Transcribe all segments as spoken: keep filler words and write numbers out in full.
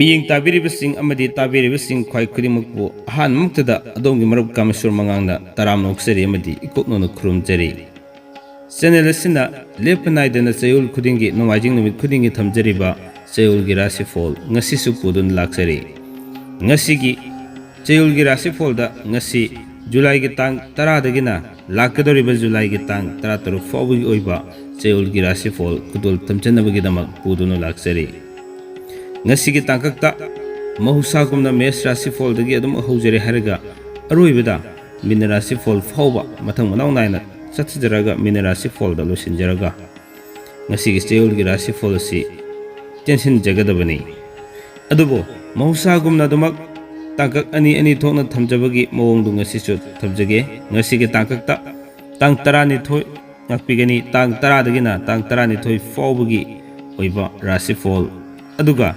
ꯃꯤꯠꯌꯦꯡ ꯇꯥꯕꯤꯔꯤꯕꯁꯤꯡ ꯑꯃꯗꯤ ꯇꯥꯕꯤꯔꯤꯕꯁꯤꯡ ꯈ꯭ꯋꯥꯏ ꯈꯨꯗꯤꯡꯃꯛꯄꯨ ꯑꯍꯥꯟꯕꯃꯛꯇꯗ ꯑꯗꯣꯝꯒꯤ ꯃꯔꯨꯞ ꯀꯥꯃꯦꯁꯣꯔ ꯃꯉꯥꯡꯅ ꯇꯔꯥꯝꯅ ꯑꯣꯛꯆꯔꯤ ꯑꯃꯗꯤ ꯏꯀꯣꯛꯅꯧꯅ ꯈꯨꯔꯨꯝꯖꯔꯤ꯫ ꯆꯦꯅꯦꯜ ꯑꯁꯤꯅ ꯂꯦꯞꯄ ꯅꯥꯏꯗꯅ ꯆꯌꯣꯜ ꯈꯨꯗꯤꯡꯒꯤ ꯅꯣꯡꯃꯥꯏꯖꯤꯡ ꯅꯨꯃꯤꯠ ꯈꯨꯗꯤꯡꯒꯤ ꯊꯝꯖꯔꯤꯕ ꯆꯌꯣꯜꯒꯤ ꯔꯥꯁꯤꯐꯣꯜ ꯉꯁꯤꯁꯨ ꯄꯨꯗꯨꯅ ꯂꯥꯛꯆꯔꯤ꯫ ꯉꯁꯤꯒꯤ ꯆꯌꯣꯜꯒꯤ ꯔꯥꯁꯤꯐꯣꯜꯗ ꯉꯁꯤ ꯖꯨꯂꯥꯏꯒꯤ ꯇꯥꯡ ꯇꯔꯥꯗꯒꯤꯅ ꯂꯥꯛꯀꯗꯧꯔꯤꯕ ꯖꯨꯂꯥꯏꯒꯤ ꯇꯥꯡ ꯇꯔꯥꯇꯔꯨꯛ ꯐꯥꯎꯕꯒꯤ ꯑꯣꯏꯕ ꯆꯌꯣꯜꯒꯤ ꯔꯥꯁꯤꯐꯣꯜ ꯈꯨꯗꯣꯜ ꯇꯝꯖꯅꯕꯒꯤꯗꯃꯛ ꯄꯨꯗꯨꯅ ꯂꯥꯛꯆꯔꯤ꯫ ꯉꯁꯤꯒꯤ ꯇꯥꯡꯀꯛꯇ ꯃꯍꯧꯁꯥꯒꯨꯝꯅ ꯃꯦꯁ ꯔꯥꯁꯤꯐꯣꯜꯗꯒꯤ ꯑꯗꯨꯝ ꯍꯧꯖꯔꯦ ꯍꯥꯏꯔꯒ ꯑꯔꯣꯏꯕꯗ ꯃꯤꯅ ꯔꯥꯁꯤꯐꯣꯜ ꯐꯥꯎꯕ ꯃꯊꯪ ꯃꯅꯥꯎ ꯅꯥꯏꯅ ꯆꯠꯊꯖꯔꯒ ꯃꯤꯅ ꯔꯥꯁꯤꯐꯣꯜꯗ ꯂꯣꯏꯁꯤꯟꯖꯔꯒ ꯉꯁꯤꯒꯤ ꯆꯌꯣꯜꯒꯤ ꯔꯥꯁꯤꯐꯣꯜ ꯑꯁꯤ ꯇꯦꯟꯁꯤꯟꯖꯒꯗꯕꯅꯤ꯫ ꯑꯗꯨꯕꯨ ꯃꯍꯧꯁꯥꯒꯨꯝꯅ ꯑꯗꯨꯃꯛ ꯇꯥꯡꯀꯛ ꯑꯅꯤ ꯑꯅꯤ ꯊꯣꯛꯅ ꯊꯝꯖꯕꯒꯤ ꯃꯑꯣꯡꯗꯨ ꯉꯁꯤꯁꯨ ꯊꯝꯖꯒꯦ꯫ ꯉꯁꯤꯒꯤ ꯇꯥꯡꯀꯛꯇ ꯇꯥꯡ ꯇꯔꯥꯅꯤꯊꯣꯏ ꯉꯥꯛꯄꯤꯒꯅꯤ, ꯇꯥꯡ ꯇꯔꯥꯗꯒꯤꯅ ꯇꯥꯡ ꯇꯔꯥꯅꯤꯊꯣꯏ ꯐꯥꯎꯕꯒꯤ ꯑꯣꯏꯕ ꯔꯥꯁꯤꯐꯣꯜ, ꯑꯗꯨꯒ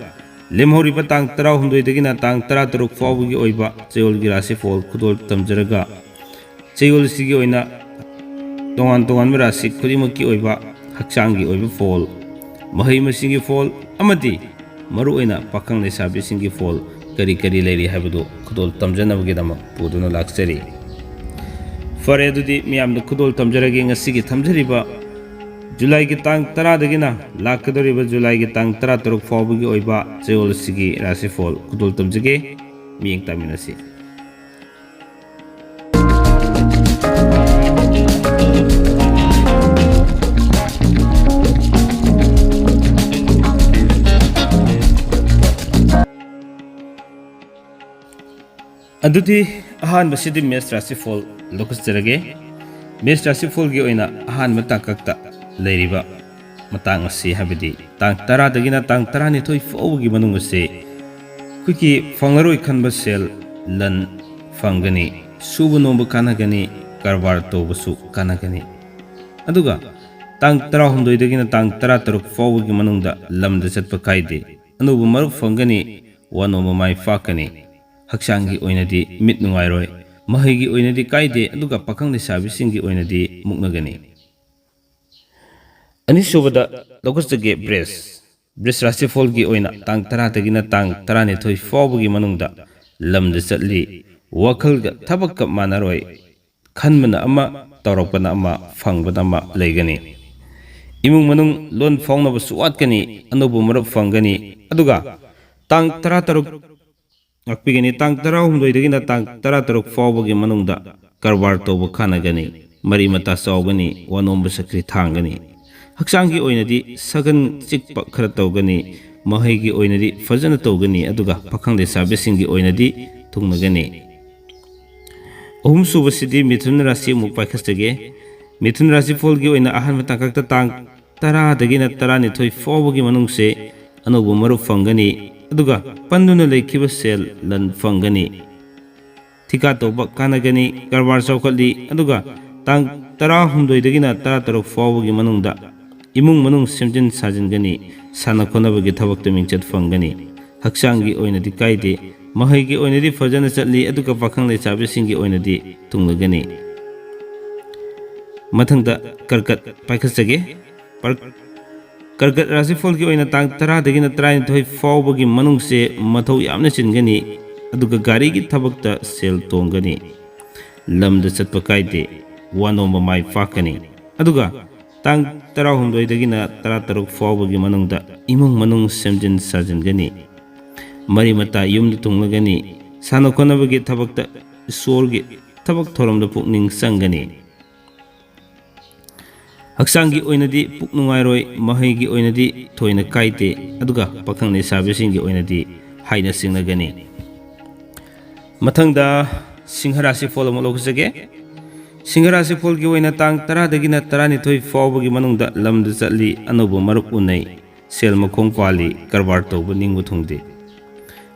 ꯂꯦꯝꯍꯧꯔꯤꯕ ꯇꯥꯡ ꯇꯔꯥꯍꯨꯝꯗꯣꯏꯗꯒꯤꯅ ꯇꯥꯡ ꯇꯔꯥꯇꯔꯨꯛ ꯐꯥꯎꯕꯒꯤ ꯑꯣꯏꯕ ꯆꯌꯣꯜꯒꯤ ꯔꯥꯁꯤꯐꯣꯜ ꯈꯨꯗꯣꯜ ꯇꯝꯖꯔꯒ ꯆꯌꯣꯜ ꯑꯁꯤꯒꯤ ꯑꯣꯏꯅ ꯇꯣꯉꯥꯟ ꯇꯣꯉꯥꯟꯕ ꯔꯥꯁꯤ ꯈꯨꯗꯤꯡꯃꯛꯀꯤ ꯑꯣꯏꯕ ꯍꯛꯆꯥꯡꯒꯤ ꯑꯣꯏꯕ ꯐꯣꯜ, ꯃꯍꯩ ꯃꯁꯤꯡꯒꯤ ꯐꯣꯜ ꯑꯃꯗꯤ ꯃꯔꯨꯑꯣꯏꯅ ꯄꯥꯈꯪ ꯂꯩꯁꯥꯕꯤꯁꯤꯡꯒꯤ ꯐꯣꯜ ꯀꯔꯤ ꯀꯔꯤ ꯂꯩꯔꯤ ꯍꯥꯏꯕꯗꯨ ꯈꯨꯗꯣꯜ ꯇꯝꯖꯅꯕꯒꯤꯗꯃꯛ ꯄꯨꯗꯨꯅ ꯂꯥꯛꯆꯔꯤ꯫ ꯐꯔꯦ, ꯑꯗꯨꯗꯤ ꯃꯤꯌꯥꯝꯗ ꯈꯨꯗꯣꯜ ꯇꯝꯖꯔꯒꯦ꯫ ꯉꯁꯤꯒꯤ ꯊꯝꯖꯔꯤꯕ ꯖꯨꯂꯥꯏꯒꯤ ꯇꯥꯡ ꯇꯔꯥꯗꯒꯤꯅ ꯂꯥꯛꯀꯗꯧꯔꯤꯕ ꯖꯨꯂꯥꯏꯒꯤ ꯇꯥꯡ ꯇꯔꯥꯇꯔꯨꯛ ꯐꯥꯎꯕꯒꯤ ꯑꯣꯏꯕ ꯆꯌꯣꯜ ꯑꯁꯤꯒꯤ ꯔꯥꯁꯤꯐꯣꯜ ꯈꯨꯗꯣꯜ ꯇꯝꯖꯒꯦ꯫ ꯃꯤꯠꯌꯦꯡ ꯇꯥꯃꯤꯟꯅꯁꯤ꯫ ꯑꯗꯨꯗꯤ ꯑꯍꯥꯟꯕꯁꯤꯗꯤ ꯃꯦꯁ ꯔꯥꯁꯤꯐꯣꯜ ꯂꯧꯈꯠꯆꯔꯒꯦ꯫ ꯃꯦꯁ ꯔꯥꯁꯤꯐꯣꯜꯒꯤ ꯑꯣꯏꯅ ꯑꯍꯥꯟꯕ ꯇꯥꯡꯀꯛꯇ ꯂꯩꯔꯤꯕ ꯃꯇꯥꯡ ꯑꯁꯤ, ꯍꯥꯏꯕꯗꯤ ꯇꯥꯡ ꯇꯔꯥꯗꯒꯤꯅ ꯇꯥꯡ ꯇꯔꯥꯅꯤꯊꯣꯏ ꯐꯥꯎꯕꯒꯤ ꯃꯅꯨꯡ ꯑꯁꯤ ꯑꯩꯈꯣꯏꯒꯤ ꯐꯪꯂꯔꯣꯏ ꯈꯟꯕ ꯁꯦꯜ, ꯂꯟ ꯐꯪꯒꯅꯤ, ꯁꯨꯕ ꯅꯣꯝꯕ ꯀꯥꯟꯅꯒꯅꯤ, ꯀꯔꯕꯥꯔ ꯇꯧꯕꯁꯨ ꯀꯥꯟꯅꯒꯅꯤ꯫ ꯑꯗꯨꯒ ꯇꯥꯡ ꯇꯔꯥꯍꯨꯝꯗꯣꯏꯗꯒꯤꯅ ꯇꯥꯡ ꯇꯔꯥꯇꯔꯨꯛ ꯐꯥꯎꯕꯒꯤ ꯃꯅꯨꯡꯗ ꯂꯝꯗ ꯆꯠꯄ ꯀꯥꯏꯗꯦ, ꯑꯅꯧꯕ ꯃꯔꯨꯞ ꯐꯪꯒꯅꯤ, ꯋꯥ ꯅꯣꯝꯕ ꯃꯥꯏ ꯄꯥꯛꯀꯅꯤ꯫ ꯍꯛꯆꯥꯡꯒꯤ ꯑꯣꯏꯅꯗꯤ ꯃꯤꯠ ꯅꯨꯡꯉꯥꯏꯔꯣꯏ, ꯃꯍꯩꯒꯤ ꯑꯣꯏꯅꯗꯤ ꯀꯥꯏꯗꯦ, ꯑꯗꯨꯒ ꯄꯥꯈꯪ ꯂꯩꯁꯥꯕꯤꯁꯤꯡꯒꯤ ꯑꯣꯏꯅꯗꯤ ꯃꯨꯛꯅꯒꯅꯤ꯫ ꯑꯅꯤꯁꯨꯕꯗ ꯂꯧꯈꯠꯆꯒꯦ ꯕ꯭ꯔꯦꯁ꯫ ꯕ꯭ꯔꯤꯁ ꯔꯥꯁꯤꯐꯣꯜꯒꯤ ꯑꯣꯏꯅ ꯇꯥꯡ ꯇꯔꯥꯗꯒꯤꯅ ꯇꯥꯡ ꯇꯔꯥꯅꯤꯊꯣꯏ ꯐꯥꯎꯕꯒꯤ ꯃꯅꯨꯡꯗ ꯂꯝꯗ ꯆꯠꯂꯤ꯫ ꯋꯥꯈꯜꯒ ꯊꯕꯛꯀ ꯃꯥꯟꯅꯔꯣꯏ꯫ ꯈꯟꯕꯅ ꯑꯃ, ꯇꯧꯔꯛꯄꯅ ꯑꯃ, ꯐꯪꯕꯅ ꯑꯃ ꯂꯩꯒꯅꯤ꯫ ꯏꯃꯨꯡ ꯃꯅꯨꯡ ꯂꯣꯟ ꯐꯥꯎꯅꯕꯁꯨ ꯋꯥꯠꯀꯅꯤ, ꯑꯅꯧꯕ ꯃꯔꯨꯞ ꯐꯪꯒꯅꯤ꯫ ꯑꯗꯨꯒ ꯇꯥꯡ ꯇꯔꯥꯇꯔꯨꯛ ꯉꯥꯛꯄꯤꯒꯅꯤ꯫ ꯇꯥꯡ ꯇꯔꯥꯍꯨꯝꯗꯣꯏꯗꯒꯤꯅ ꯇꯥꯡ ꯇꯔꯥꯇꯔꯨꯛ ꯐꯥꯎꯕꯒꯤ ꯃꯅꯨꯡꯗ ꯀꯔꯕꯥꯔ ꯇꯧꯕ ꯀꯥꯟꯅꯒꯅꯤ꯫ ꯃꯔꯤ ꯃꯇꯥ ꯆꯥꯎꯒꯅꯤ, ꯋꯥꯅꯣꯝꯕ ꯁꯛꯇꯤ ꯊꯥꯡꯒꯅꯤ꯫ ꯍꯛꯆꯥꯡꯒꯤ ꯑꯣꯏꯅꯗꯤ ꯁꯒꯟ ꯆꯤꯛꯄ ꯈꯔ ꯇꯧꯒꯅꯤ꯫ ꯃꯍꯩꯒꯤ ꯑꯣꯏꯅꯗꯤ ꯐꯖꯅ ꯇꯧꯒꯅꯤ, ꯑꯗꯨꯒ ꯄꯥꯈꯪ ꯂꯩꯁꯥꯕꯤꯁꯤꯡꯒꯤ ꯑꯣꯏꯅꯗꯤ ꯊꯨꯡꯅꯒꯅꯤ꯫ ꯑꯍꯨꯝꯁꯨꯕꯁꯤꯗꯤ ꯃꯤꯊꯨꯟ ꯔꯥꯁꯤ ꯑꯃꯨꯛ ꯄꯥꯏꯈꯠꯆꯒꯦ꯫ ꯃꯤꯊꯨꯟ ꯔꯥꯁꯤꯐꯣꯜꯒꯤ ꯑꯣꯏꯅ ꯑꯍꯥꯟꯕ ꯇꯥꯡꯀꯛꯇ ꯇꯥꯡ ꯇꯔꯥꯗꯒꯤꯅ ꯇꯔꯥꯅꯤꯊꯣꯏ ꯐꯥꯎꯕꯒꯤ ꯃꯅꯨꯡꯁꯦ ꯑꯅꯧꯕ ꯃꯔꯨꯞ ꯐꯪꯒꯅꯤ, ꯑꯗꯨꯒ ꯄꯟꯗꯨꯅ ꯂꯩꯈꯤꯕ ꯁꯦꯜ ꯂꯟ ꯐꯪꯒꯅꯤ꯫ ꯊꯤꯀꯥ ꯇꯧꯕ ꯀꯥꯟꯅꯒꯅꯤ, ꯀꯔꯕꯥꯔ ꯆꯥꯎꯈꯠꯂꯤ꯫ ꯑꯗꯨꯒ ꯇꯥꯡ ꯇꯔꯥꯍꯨꯝꯗꯣꯏꯗꯒꯤꯅ ꯇꯔꯥꯇꯔꯨꯛ ꯐꯥꯎꯕꯒꯤ ꯃꯅꯨꯡꯗ ꯏꯃꯨꯡ ꯃꯅꯨꯡ ꯁꯦꯝꯖꯤꯟ ꯁꯥꯖꯤꯟꯒꯅꯤ, ꯁꯥꯟꯅ ꯈꯣꯠꯅꯕꯒꯤ ꯊꯕꯛꯇ ꯃꯤꯡꯆꯠ ꯐꯪꯒꯅꯤ꯫ ꯍꯛꯆꯥꯡꯒꯤ ꯑꯣꯏꯅꯗꯤ ꯀꯥꯏꯗꯦ, ꯃꯍꯩꯒꯤ ꯑꯣꯏꯅꯗꯤ ꯐꯖꯅ ꯆꯠꯂꯤ, ꯑꯗꯨꯒ ꯄꯥꯈꯪ ꯂꯩꯁꯥꯕꯤꯁꯤꯡꯒꯤ ꯑꯣꯏꯅꯗꯤ ꯊꯨꯡꯂꯒꯅꯤ꯫ ꯃꯊꯪꯗ ꯀꯔꯀꯠ ꯄꯥꯏꯈꯠꯆꯒꯦ꯫ ꯄꯔ-, ꯀꯔꯀꯠ ꯔꯥꯁꯤꯐꯣꯜꯒꯤ ꯑꯣꯏꯅ ꯇꯥꯡ ꯇꯔꯥꯗꯒꯤꯅ ꯇꯔꯥꯅꯤꯊꯣꯏ ꯐꯥꯎꯕꯒꯤ ꯃꯅꯨꯡꯁꯦ ꯃꯊꯧ ꯌꯥꯝꯅ ꯆꯤꯟꯒꯅꯤ, ꯑꯗꯨꯒ ꯒꯥꯔꯤꯒꯤ ꯊꯕꯛꯇ ꯁꯦꯜ ꯇꯣꯡꯒꯅꯤ꯫ ꯂꯝꯗ ꯆꯠꯄ ꯀꯥꯏꯗꯦ, ꯋꯥꯅꯣꯝꯕ ꯃꯥꯏ ꯄꯥꯛꯀꯅꯤ꯫ ꯑꯗꯨꯒ ꯇꯥꯡ ꯇꯔꯥꯍꯨꯝꯗꯣꯏꯗꯒꯤꯅ ꯇꯔꯥꯇꯔꯨꯛ ꯐꯥꯎꯕꯒꯤ ꯃꯅꯨꯡꯗ ꯏꯃꯨꯡ ꯃꯅꯨꯡ ꯁꯦꯝꯖꯤꯟ ꯁꯥꯖꯤꯟꯒꯅꯤ꯫ ꯃꯔꯤ ꯃꯇꯥ ꯌꯨꯝꯗ ꯊꯨꯡꯂꯒꯅꯤ꯫ ꯁꯥꯟꯅ ꯈꯣꯠꯅꯕꯒꯤ ꯊꯕꯛꯇ ꯏꯁꯣꯔꯒꯤ ꯊꯕꯛ ꯊꯧꯔꯝꯗ ꯄꯨꯛꯅꯤꯡ ꯆꯪꯒꯅꯤ꯫ ꯍꯛꯆꯥꯡꯒꯤ ꯑꯣꯏꯅꯗꯤ ꯄꯨꯛ ꯅꯨꯡꯉꯥꯏꯔꯣꯏ, ꯃꯍꯩꯒꯤ ꯑꯣꯏꯅꯗꯤ ꯊꯣꯏꯅ ꯀꯥꯏꯗꯦ, ꯑꯗꯨꯒ ꯄꯥꯈꯪ ꯂꯩꯁꯥꯕꯤꯁꯤꯡꯒꯤ ꯑꯣꯏꯅꯗꯤ ꯍꯥꯏꯅ ꯁꯤꯡꯅꯒꯅꯤ꯫ ꯃꯊꯪꯗ ꯁꯤꯡꯍ ꯔꯥꯁꯤꯐꯣꯜ ꯑꯃꯨꯛ ꯂꯧꯖꯒꯦ꯫ ꯁꯤꯡꯍ ꯔꯥꯁꯤꯐꯣꯜꯒꯤ ꯑꯣꯏꯅ ꯇꯥꯡ ꯇꯔꯥꯗꯒꯤꯅ ꯇꯔꯥꯅꯤꯊꯣꯏ ꯐꯥꯎꯕꯒꯤ ꯃꯅꯨꯡꯗ ꯂꯝꯗ ꯆꯠꯂꯤ, ꯑꯅꯧꯕ ꯃꯔꯨꯞ ꯎꯅꯩ, ꯁꯦꯜ ꯃꯈꯣꯡ ꯄꯥꯜꯂꯤ, ꯀꯔꯕꯥꯔ ꯇꯧꯕ ꯅꯤꯡꯕ ꯊꯨꯡꯗꯦ꯫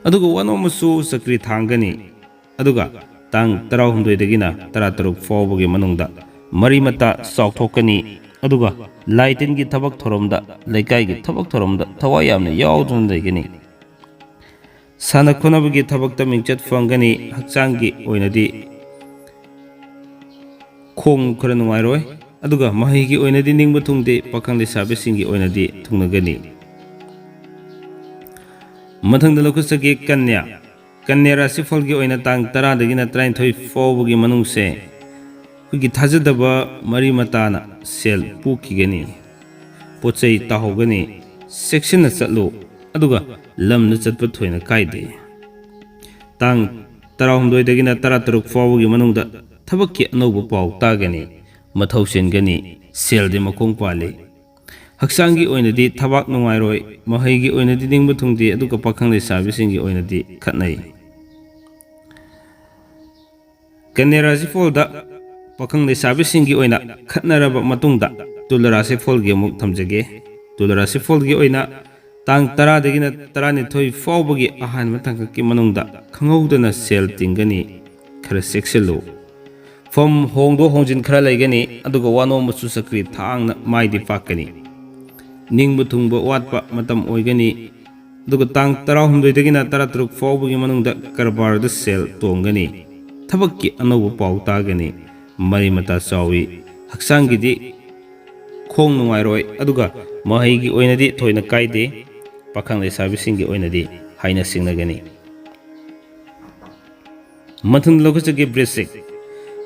ꯑꯗꯨꯒ ꯋꯥꯅꯣꯝꯕꯁꯨ ꯆꯀ꯭ꯔꯤ ꯊꯥꯡꯒꯅꯤ꯫ ꯑꯗꯨꯒ ꯇꯥꯡ ꯇꯔꯥꯍꯨꯝꯗꯣꯏꯗꯒꯤꯅ ꯇꯔꯥꯇꯔꯨꯛ ꯐꯥꯎꯕꯒꯤ ꯃꯅꯨꯡꯗ ꯃꯔꯤ ꯃꯇꯥ ꯆꯥꯎꯊꯣꯛꯀꯅꯤ꯫ ꯑꯗꯨꯒ ꯂꯥꯏ ꯇꯤꯟꯒꯤ ꯊꯕꯛ ꯊꯧꯔꯝꯗ, ꯂꯩꯀꯥꯏꯒꯤ ꯊꯕꯛ ꯊꯧꯔꯝꯗ ꯊꯋꯥꯏ ꯌꯥꯝꯅ ꯌꯥꯎꯗꯨꯅ ꯂꯩꯒꯅꯤ꯫ ꯁꯥꯟꯅ ꯈꯣꯠꯅꯕꯒꯤ ꯊꯕꯛꯇ ꯃꯤꯡꯆꯠ ꯐꯪꯒꯅꯤ꯫ ꯍꯛꯆꯥꯡꯒꯤ ꯑꯣꯏꯅꯗꯤ ꯈꯣꯡ ꯈꯔ ꯅꯨꯡꯉꯥꯏꯔꯣꯏ, ꯑꯗꯨꯒ ꯃꯍꯩꯒꯤ ꯑꯣꯏꯅꯗꯤ ꯅꯤꯡꯕ ꯊꯨꯡꯗꯦ, ꯄꯥꯈꯪ ꯂꯩꯁꯥꯕꯤꯁꯤꯡꯒꯤ ꯑꯣꯏꯅꯗꯤ ꯊꯨꯡꯅꯒꯅꯤ꯫ ꯃꯊꯪꯗ ꯂꯧꯈꯠꯆꯒꯦ ꯀꯟꯌꯥ꯫ ꯀꯟꯌꯥ ꯔꯥꯁꯤꯐꯜꯒꯤ ꯑꯣꯏꯅ ꯇꯥꯡ ꯇꯔꯥꯗꯒꯤꯅ ꯇꯔꯥꯅꯤꯊꯣꯏ ꯐꯥꯎꯕꯒꯤ ꯃꯅꯨꯡꯁꯦ ꯑꯩꯈꯣꯏꯒꯤ ꯊꯥꯖꯗꯕ ꯃꯔꯤ ꯃꯇꯥꯅ ꯁꯦꯜ ꯄꯨꯈꯤꯒꯅꯤ꯫ ꯄꯣꯠ ꯆꯩ ꯇꯥꯍꯧꯒꯅꯤ꯫ ꯆꯦꯛꯁꯤꯟꯅ ꯆꯠꯂꯨ꯫ ꯑꯗꯨꯒ ꯂꯝꯗ ꯆꯠꯄ ꯊꯣꯏꯅ ꯀꯥꯏꯗꯦ꯫ ꯇꯥꯡ ꯇꯔꯥꯍꯨꯝꯗꯣꯏꯗꯒꯤꯅ ꯇꯔꯥꯇꯔꯨꯛ ꯐꯥꯎꯕꯒꯤ ꯃꯅꯨꯡꯗ ꯊꯕꯛꯀꯤ ꯑꯅꯧꯕ ꯄꯥꯎ ꯇꯥꯒꯅꯤ꯫ ꯃꯊꯧ ꯆꯤꯟꯒꯅꯤ꯫ ꯁꯦꯜꯗꯤ ꯃꯈꯣꯡ ꯄꯥꯜꯂꯤ꯫ ꯍꯛꯆꯥꯡꯒꯤ ꯑꯣꯏꯅꯗꯤ ꯊꯕꯥꯛ ꯅꯨꯡꯉꯥꯏꯔꯣꯏ꯫ ꯃꯍꯩꯒꯤ ꯑꯣꯏꯅꯗꯤ ꯅꯤꯡꯕ ꯊꯨꯡꯗꯦ꯫ ꯑꯗꯨꯒ ꯄꯥꯈꯪ ꯂꯩꯁꯥꯕꯤꯁꯤꯡꯒꯤ ꯑꯣꯏꯅꯗꯤ ꯈꯠꯅꯩ꯫ ꯀꯟꯌꯥ ꯔꯥꯁꯤꯐꯣꯜꯗ ꯄꯥꯈꯪ ꯂꯩꯁꯥꯕꯤꯁꯤꯡꯒꯤ ꯑꯣꯏꯅ ꯈꯠꯅꯔꯕ ꯃꯇꯨꯡꯗ ꯇꯨꯂ ꯔꯥꯁꯤꯐꯣꯜꯒꯤ ꯑꯃꯨꯛ ꯊꯝꯖꯒꯦ꯫ ꯇꯨꯂ ꯔꯥꯁꯤꯐꯣꯜꯒꯤ ꯑꯣꯏꯅ ꯇꯥꯡ ꯇꯔꯥꯗꯒꯤꯅ ꯇꯔꯥꯅꯤꯊꯣꯏ ꯐꯥꯎꯕꯒꯤ ꯑꯍꯥꯟꯕ ꯇꯥꯡꯀꯛꯀꯤ ꯃꯅꯨꯡꯗ ꯈꯪꯍꯧꯗꯅ ꯁꯦꯜ ꯇꯤꯡꯒꯅꯤ꯫ ꯈꯔ ꯆꯦꯛꯁꯤꯜꯂꯨ꯫ ꯐꯝ ꯍꯣꯡꯗꯣꯛ ꯍꯣꯡꯖꯤꯟ ꯈꯔ ꯂꯩꯒꯅꯤ꯫ ꯑꯗꯨꯒ ꯋꯥꯅꯣꯝꯕꯁꯨ ꯆꯀ꯭ꯔꯤ ꯊꯥꯡꯅ ꯃꯥꯏꯗꯤ ꯄꯥꯛꯀꯅꯤ꯫ ꯅꯤꯡꯕ ꯊꯨꯡꯕ ꯋꯥꯠꯄ ꯃꯇꯝ ꯑꯣꯏꯒꯅꯤ꯫ ꯑꯗꯨꯒ ꯇꯥꯡ ꯇꯔꯥꯍꯨꯝꯗꯣꯏꯗꯒꯤꯅ ꯇꯔꯥꯇꯔꯨꯛ ꯐꯥꯎꯕꯒꯤ ꯃꯅꯨꯡꯗ ꯀꯔꯕꯥꯔꯗ ꯁꯦꯜ ꯇꯣꯡꯒꯅꯤ꯫ ꯊꯕꯛꯀꯤ ꯑꯅꯧꯕ ꯄꯥꯎ ꯇꯥꯒꯅꯤ꯫ ꯃꯔꯤ ꯃꯇꯥ ꯆꯥꯎꯏ꯫ ꯍꯛꯆꯥꯡꯒꯤꯗꯤ ꯈꯣꯡ ꯅꯨꯡꯉꯥꯏꯔꯣꯏ꯫ ꯑꯗꯨꯒ ꯃꯍꯩꯒꯤ ꯑꯣꯏꯅꯗꯤ ꯊꯣꯏꯅ ꯀꯥꯏꯗꯦ꯫ ꯄꯥꯈꯪ ꯂꯩꯁꯥꯕꯤꯁꯤꯡꯒꯤ ꯑꯣꯏꯅꯗꯤ ꯍꯥꯏꯅ ꯁꯤꯡꯅꯒꯅꯤ꯫ ꯃꯊꯪꯗ ꯂꯧꯈꯠꯆꯒꯦ ꯕ꯭ꯔꯤꯁꯤꯛ꯫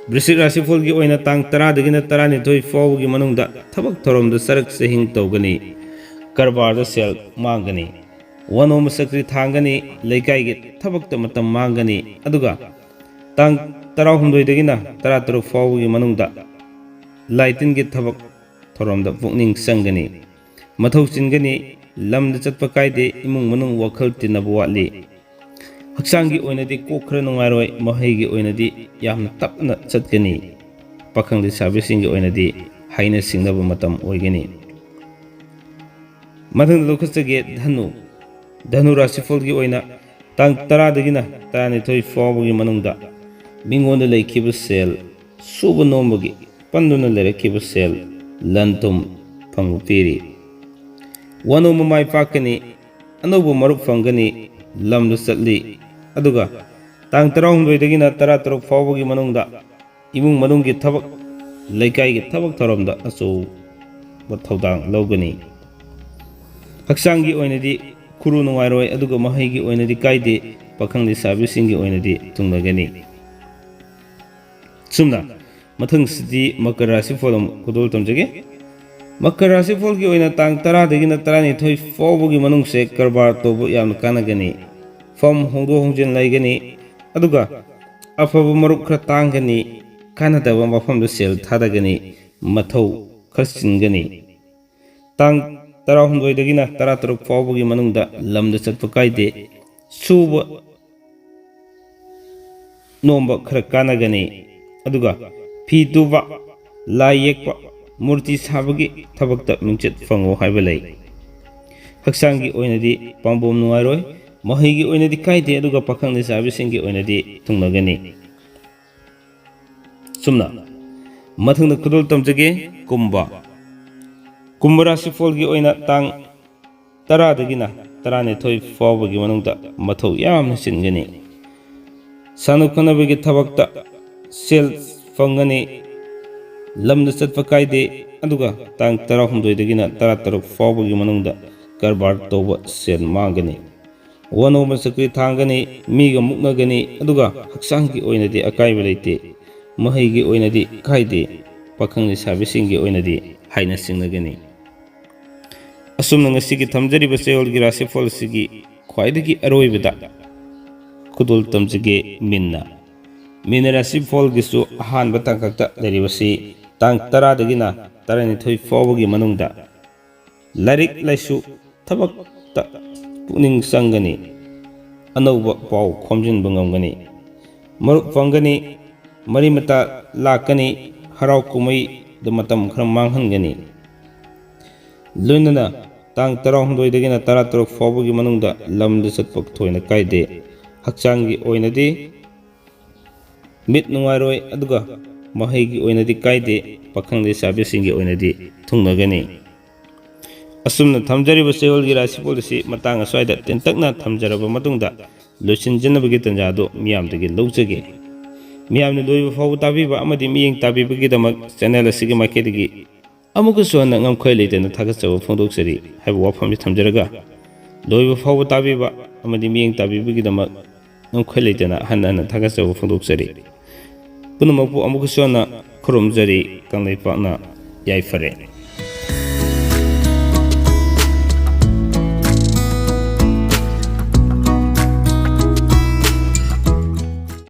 ꯕ꯭ꯔꯤꯁꯤꯛ ꯔꯥꯁꯤꯐꯣꯜꯒꯤ ꯑꯣꯏꯅ ꯇꯥꯡ ꯇꯔꯥꯗꯒꯤꯅ ꯇꯔꯥꯅꯤꯊꯣꯏ ꯐꯥꯎꯕꯒꯤ ꯃꯅꯨꯡꯗ ꯊꯕꯛ ꯊꯧꯔꯝꯗ ꯆꯔꯛ ꯆꯍꯤꯡ ꯇꯧꯒꯅꯤ꯫ ꯀꯔꯕꯥꯔꯗ ꯁꯦꯜ ꯃꯥꯡꯒꯅꯤ꯫ ꯋꯥꯅꯣꯝꯕ ꯆꯀ꯭ꯔꯤ ꯊꯥꯡꯒꯅꯤ꯫ ꯂꯩꯀꯥꯏꯒꯤ ꯊꯕꯛꯇ ꯃꯇꯝ ꯃꯥꯡꯒꯅꯤ꯫ ꯑꯗꯨꯒ ꯇꯥꯡ ꯇꯔꯥꯍꯨꯝꯗꯣꯏꯗꯒꯤꯅ ꯇꯔꯥꯇꯔꯨꯛ ꯐꯥꯎꯕꯒꯤ ꯃꯅꯨꯡꯗ ꯂꯥꯏꯇꯤꯟꯒꯤ ꯊꯕꯛ ꯊꯧꯔꯝꯗ ꯄꯨꯛꯅꯤꯡ ꯆꯪꯒꯅꯤ꯫ ꯃꯊꯧ ꯆꯤꯟꯒꯅꯤ꯫ ꯂꯝꯗ ꯆꯠꯄ ꯀꯥꯏꯗꯦ꯫ ꯏꯃꯨꯡ ꯃꯅꯨꯡ ꯋꯥꯈꯜ ꯇꯤꯟꯅꯕ ꯋꯥꯠꯂꯤ꯫ ꯍꯛꯆꯥꯡꯒꯤ ꯑꯣꯏꯅꯗꯤ ꯀꯣꯛ ꯈꯔ ꯅꯨꯡꯉꯥꯏꯔꯣꯏ꯫ ꯃꯍꯩꯒꯤ ꯑꯣꯏꯅꯗꯤ ꯌꯥꯝꯅ ꯇꯞꯅ ꯆꯠꯀꯅꯤ꯫ ꯄꯥꯈꯪ ꯂꯩꯁꯥꯕꯤꯁꯤꯡꯒꯤ ꯑꯣꯏꯅꯗꯤ ꯍꯥꯏꯅ ꯁꯤꯡꯅꯕ ꯃꯇꯝ ꯑꯣꯏꯒꯅꯤ꯫ ꯃꯊꯪꯗ ꯂꯧꯈꯠꯆꯒꯦ ꯙꯅꯨ꯫ ꯙꯅꯨ ꯔꯥꯁꯤꯐꯜꯒꯤ ꯑꯣꯏꯅ ꯇꯥꯡ ꯇꯔꯥꯗꯒꯤꯅ ꯇꯔꯥꯅꯤꯊꯣꯏ ꯐꯥꯎꯕꯒꯤ ꯃꯅꯨꯡꯗ ꯃꯤꯉꯣꯟꯗ ꯂꯩꯈꯤꯕ ꯁꯦꯜ, ꯁꯨꯕ ꯅꯣꯝꯕꯒꯤ ꯄꯟꯗꯨꯅ ꯂꯩꯔꯛꯈꯤꯕ ꯁꯦꯜ, ꯂꯟ ꯊꯨꯝ ꯐꯪꯕ ꯄꯤꯔꯤ꯫ ꯋꯥꯅꯣꯝꯕ ꯃꯥꯏ ꯄꯥꯛꯀꯅꯤ꯫ ꯑꯅꯧꯕ ꯃꯔꯨꯞ ꯐꯪꯒꯅꯤ꯫ ꯂꯝꯗ ꯆꯠꯂꯤ꯫ ꯑꯗꯨꯒ ꯇꯥꯡ ꯇꯔꯥꯍꯨꯝꯗꯣꯏꯗꯒꯤꯅ ꯇꯔꯥꯇꯔꯨꯛ ꯐꯥꯎꯕꯒꯤ ꯃꯅꯨꯡꯗ ꯏꯃꯨꯡ ꯃꯅꯨꯡꯒꯤ ꯊꯕꯛ, ꯂꯩꯀꯥꯏꯒꯤ ꯊꯕꯛ ꯊꯧꯔꯝꯗ ꯑꯆꯧꯕ ꯊꯧꯗꯥꯡ ꯂꯧꯒꯅꯤ꯫ ꯍꯛꯆꯥꯡꯒꯤ ꯑꯣꯏꯅꯗꯤ ꯈꯨꯔꯨ ꯅꯨꯡꯉꯥꯏꯔꯣꯏ, ꯑꯗꯨꯒ ꯃꯍꯩꯒꯤ ꯑꯣꯏꯅꯗꯤ ꯀꯥꯏꯗꯦ, ꯄꯥꯈꯪ ꯂꯩꯁꯥꯕꯤꯁꯤꯡꯒꯤ ꯑꯣꯏꯅꯗꯤ ꯊꯨꯡꯅꯒꯅꯤ꯫ ꯁꯨꯝꯅ ꯃꯊꯪꯁꯤꯗꯤ ꯃꯀꯔ ꯔꯥꯁꯤꯐꯣꯜ ꯑꯃꯨꯛ ꯈꯨꯗꯣꯜ ꯇꯝꯖꯒꯦ꯫ ꯃꯀꯔ ꯔꯥꯁꯤꯐꯣꯜꯒꯤ ꯑꯣꯏꯅ ꯇꯥꯡ ꯇꯔꯥꯗꯒꯤꯅ ꯇꯔꯥꯅꯤꯊꯣꯏ ꯐꯥꯎꯕꯒꯤ ꯃꯅꯨꯡꯁꯦ ꯀꯔꯕꯥꯔ ꯇꯧꯕ ꯌꯥꯝꯅ ꯀꯥꯟꯅꯒꯅꯤ꯫ ꯐꯝ ꯍꯣꯡꯗꯣꯛ ꯍꯣꯡꯖꯤꯟ ꯂꯩꯒꯅꯤ, ꯑꯗꯨꯒ ꯑꯐꯕ ꯃꯔꯨꯞ ꯈꯔ ꯇꯥꯡꯒꯅꯤ, ꯀꯥꯟꯅꯗꯕ ꯃꯐꯝꯗ ꯁꯦꯜ ꯊꯥꯗꯒꯅꯤ, ꯃꯊꯧ ꯈꯔ ꯆꯤꯟꯒꯅꯤ꯫ ꯇꯥꯡ ꯇꯔꯥꯍꯨꯝꯗꯣꯏꯗꯒꯤꯅ ꯇꯔꯥꯇꯔꯨꯛ ꯐꯥꯎꯕꯒꯤ ꯃꯅꯨꯡꯗ ꯂꯝꯗ ꯆꯠꯄ ꯀꯥꯏꯗꯦ꯫ ꯁꯨꯕ ꯅꯣꯝꯕ ꯈꯔ ꯀꯥꯟꯅꯒꯅꯤ, ꯑꯗꯨꯒ ꯐꯤ ꯇꯨꯕ, ꯂꯥꯏ ꯌꯦꯛꯄ, ꯃꯨꯔꯇꯤ ꯁꯥꯕꯒꯤ ꯊꯕꯛꯇ ꯃꯤꯡꯆꯠ ꯐꯪꯉꯣ ꯍꯥꯏꯕ ꯂꯩ꯫ ꯍꯛꯆꯥꯡꯒꯤ ꯑꯣꯏꯅꯗꯤ ꯄꯥꯝꯕꯣꯝ ꯅꯨꯡꯉꯥꯏꯔꯣꯏ, ꯃꯍꯩꯒꯤ ꯑꯣꯏꯅꯗꯤ ꯀꯥꯏꯗꯦ, ꯑꯗꯨꯒ ꯄꯥꯈꯪ ꯂꯩꯁꯥꯕꯤꯁꯤꯡꯒꯤ ꯑꯣꯏꯅꯗꯤ ꯊꯨꯡꯅꯒꯅꯤ꯫ ꯁꯨꯝꯅ ꯃꯊꯪꯗ ꯈꯨꯗꯣꯜ ꯇꯝꯖꯒꯦ, ꯀꯨꯝꯕ꯫ ꯀꯨꯝꯕ ꯔꯥꯁꯤꯐꯣꯜꯒꯤ ꯑꯣꯏꯅ ꯇꯥꯡ ꯇꯔꯥꯗꯒꯤꯅ ꯇꯔꯥꯅꯤꯊꯣꯏ ꯐꯥꯎꯕꯒꯤ ꯃꯅꯨꯡꯗ ꯃꯊꯧ ꯌꯥꯝꯅ ꯆꯤꯟꯒꯅꯤ꯫ ꯁꯥꯟꯅ ꯈꯣꯠꯅꯕꯒꯤ ꯊꯕꯛꯇ ꯁꯦꯜ ꯐꯪꯒꯅꯤ, ꯂꯝꯗ ꯆꯠꯄ ꯀꯥꯏꯗꯦ, ꯑꯗꯨꯒ ꯇꯥꯡ ꯇꯔꯥꯍꯨꯝꯗꯣꯏꯗꯒꯤꯅ ꯇꯔꯥꯇꯔꯨꯛ ꯐꯥꯎꯕꯒꯤ ꯃꯅꯨꯡꯗ ꯀꯔꯕꯥꯔ ꯇꯧꯕ ꯁꯦꯜ ꯃꯥꯡꯒꯅꯤ꯫ ꯋꯥꯅꯣꯝꯕ ꯆꯀ꯭ꯔꯤ ꯊꯥꯡꯒꯅꯤ, ꯃꯤꯒ ꯃꯨꯛꯅꯒꯅꯤ, ꯑꯗꯨꯒ ꯍꯛꯆꯥꯡꯒꯤ ꯑꯣꯏꯅꯗꯤ ꯑꯀꯥꯏꯕ ꯂꯩꯇꯦ꯫ ꯃꯍꯩꯒꯤ ꯑꯣꯏꯅꯗꯤ ꯀꯥꯏꯗꯦ, ꯄꯥꯈꯪ ꯂꯩꯁꯥꯕꯤꯁꯤꯡꯒꯤ ꯑꯣꯏꯅꯗꯤ ꯍꯥꯏꯅ ꯆꯤꯡꯅꯒꯅꯤ꯫ ꯑꯁꯨꯝꯅ ꯉꯁꯤꯒꯤ ꯊꯝꯖꯔꯤꯕ ꯆꯌꯣꯜꯒꯤ ꯔꯥꯁꯤꯐꯣꯜ ꯑꯁꯤꯒꯤ ꯈ꯭ꯋꯥꯏꯗꯒꯤ ꯑꯔꯣꯏꯕꯗ ꯈꯨꯗꯣꯜ ꯇꯝꯖꯒꯦ, ꯃꯤꯟꯅ꯫ ꯃꯤꯟꯅ ꯔꯥꯁꯤꯐꯣꯜꯒꯤꯁꯨ ꯑꯍꯥꯟꯕ ꯇꯥꯡꯀꯛꯇ ꯂꯩꯔꯤꯕꯁꯤ ꯇꯥꯡ ꯇꯔꯥꯗꯒꯤꯅ ꯇꯔꯥꯅꯤꯊꯣꯏ ꯐꯥꯎꯕꯒꯤ ꯃꯅꯨꯡꯗ ꯂꯥꯏꯔꯤꯛ ꯂꯥꯏꯁꯨ, ꯊꯕꯛꯇ ꯄꯨꯛꯅꯤꯡ ꯆꯪꯒꯅꯤ꯫ ꯑꯅꯧꯕ ꯄꯥꯎ ꯈꯣꯝꯖꯤꯟꯕ ꯉꯝꯒꯅꯤ꯫ ꯃꯔꯨꯞ ꯐꯪꯒꯅꯤ, ꯃꯔꯤ ꯃꯇꯥ ꯂꯥꯛꯀꯅꯤ, ꯍꯔꯥꯎ ꯀꯨꯝꯍꯩꯗ ꯃꯇꯝ ꯈꯔ ꯃꯥꯡꯍꯟꯒꯅꯤ꯫ ꯂꯣꯏꯅꯅ ꯇꯥꯡ ꯇꯔꯥꯍꯨꯝꯗꯣꯏꯗꯒꯤꯅ ꯇꯔꯥꯇꯔꯨꯛ ꯐꯥꯎꯕꯒꯤ ꯃꯅꯨꯡꯗ ꯂꯝꯗ ꯆꯠꯄ ꯊꯣꯏꯅ ꯀꯥꯏꯗꯦ꯫ ꯍꯛꯆꯥꯡꯒꯤ ꯑꯣꯏꯅꯗꯤ ꯃꯤꯠ ꯅꯨꯡꯉꯥꯏꯔꯣꯏ, ꯑꯗꯨꯒ ꯃꯍꯩꯒꯤ ꯑꯣꯏꯅꯗꯤ ꯀꯥꯏꯗꯦ, ꯄꯥꯈꯪ ꯂꯩꯁꯥꯕꯤꯁꯤꯡꯒꯤ ꯑꯣꯏꯅꯗꯤ ꯊꯨꯡꯅꯒꯅꯤ꯫ ꯑꯁꯨꯝꯅ ꯊꯝꯖꯔꯤꯕ ꯆꯌꯣꯜꯒꯤ ꯔꯥꯁꯤꯐꯣꯜ ꯑꯁꯤ ꯃꯇꯥꯡ ꯑꯁ꯭ꯋꯥꯏꯗ ꯇꯦꯟꯇꯛꯅ ꯊꯝꯖꯔꯕ ꯃꯇꯨꯡꯗ, ꯂꯣꯏꯁꯤꯟꯖꯅꯕꯒꯤ ꯇꯥꯟꯖꯥ ꯑꯗꯨ ꯃꯤꯌꯥꯝꯗꯒꯤ ꯂꯧꯖꯒꯦ꯫ ꯃꯤꯌꯥꯝꯅ ꯂꯣꯏꯕ ꯐꯥꯎꯕ ꯇꯥꯕꯤꯕ ꯑꯃꯗꯤ ꯃꯤꯠꯌꯦꯡ ꯇꯥꯕꯤꯕꯒꯤꯗꯃꯛ ꯆꯦꯅꯦꯜ ꯑꯁꯤꯒꯤ ꯃꯥꯏꯀꯩꯗꯒꯤ ꯑꯃꯨꯛꯀꯁꯨ ꯍꯟꯅ ꯉꯝꯈꯩ ꯂꯩꯇꯅ ꯊꯥꯒꯠꯆꯕ ꯐꯣꯡꯗꯣꯛꯆꯔꯤ ꯍꯥꯏꯕ ꯋꯥꯐꯝꯁꯤ ꯊꯝꯖꯔꯒ, ꯂꯣꯏꯕ ꯐꯥꯎꯕ ꯇꯥꯕꯤꯕ ꯑꯃꯗꯤ ꯃꯤꯠꯌꯦꯡ ꯇꯥꯕꯤꯕꯒꯤꯗꯃꯛ ꯅꯝꯈꯩ ꯂꯩꯇꯅ ꯍꯟꯅ ꯍꯟꯅ ꯊꯥꯒꯠꯆꯕ ꯐꯣꯡꯗꯣꯛꯆꯔꯤ꯫ ꯄꯨꯝꯅꯃꯛꯄꯨ ꯑꯃꯨꯛꯀꯁꯨ ꯍꯟꯅ ꯈꯨꯔꯨꯝꯖꯔꯤ꯫ ꯀꯪꯂꯩꯄꯥꯛꯅ ꯌꯥꯏꯐꯔꯦ꯫